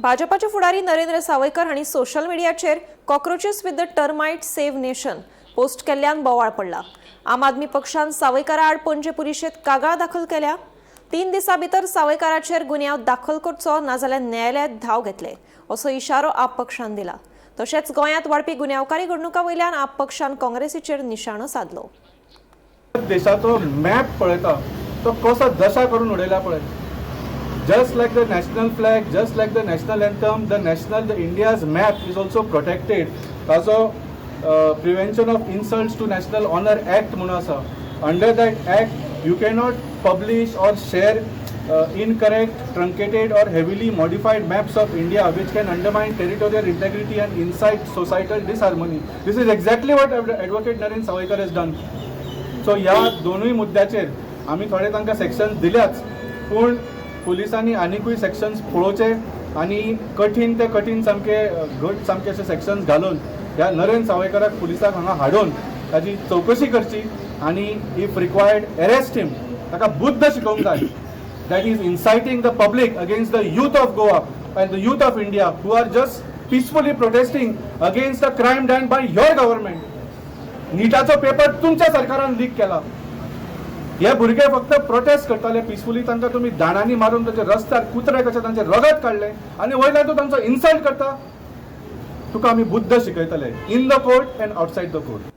भाजपाचे फुडारी नरेंद्र सावयकर हांणी सोशल मिडियाचेर "Cockroaches with the termite save nation" post केल्ल्यान बोवाळ पडला. आम आदमी पक्षान सावयकारा आड पणजे पुलिशेंत कागाळ दाखल केल्या. 3 दिसां भितर सावयकाराचेर गुन्यांव दाखल करचो, नाजाल्यार न्यायालयांत धांव घेतले असो इशारो आप पक्षान दिला. तशेंच गोंयांत वाडपी गुन्यांवकारी घडणुकां वयल्यान आप पक्षान काँग्रेसीचेर निशाणो सादलो. देशाचो मॅप पळयता तो कसो दशा करून उडयला पळय. Just like the national flag, just like the national anthem, the India's map is also protected. ताजो Prevention of Insults to National Honour Act म्हणून आसा. Under that act you cannot publish or share incorrect, truncated or heavily modified maps of India which can undermine territorial integrity and incite societal disharmony. This is exactly what Advocate Naren Sawaikar has done. So ह्या दोनूय मुद्द्याचेर आमी थोडे तांकां sections दिल्याच, पूण पुलिसांनी आनिकूय sections पळोवचे आनी कठीण ते कठीण, सामके घट सामके अशे सेक्शन्स घालून ह्या नरेन सावयकाराक पुलिसाक हांगा हाडून ताजी चवकशी करची आनी if required, arrest him. ताका बुद्द शिकोवंक जाय that is inciting the public against the youth of Goa and the youth of India who are just peacefully protesting against the crime done by your government. निटाचो paper तुमच्या सरकारान leak केला. हे भुरगे फक्त प्रोटेस्ट करताले पिसफुली. तांकां तुमी दाणांनी मारून ताचे रस्त्यार कुत्रे कशे तांचे रगत काडले आनी वयल्यान तूं तांचो इन्सल्ट करता. तुका आमी बुद्द शिकयतले in the court and outside the court.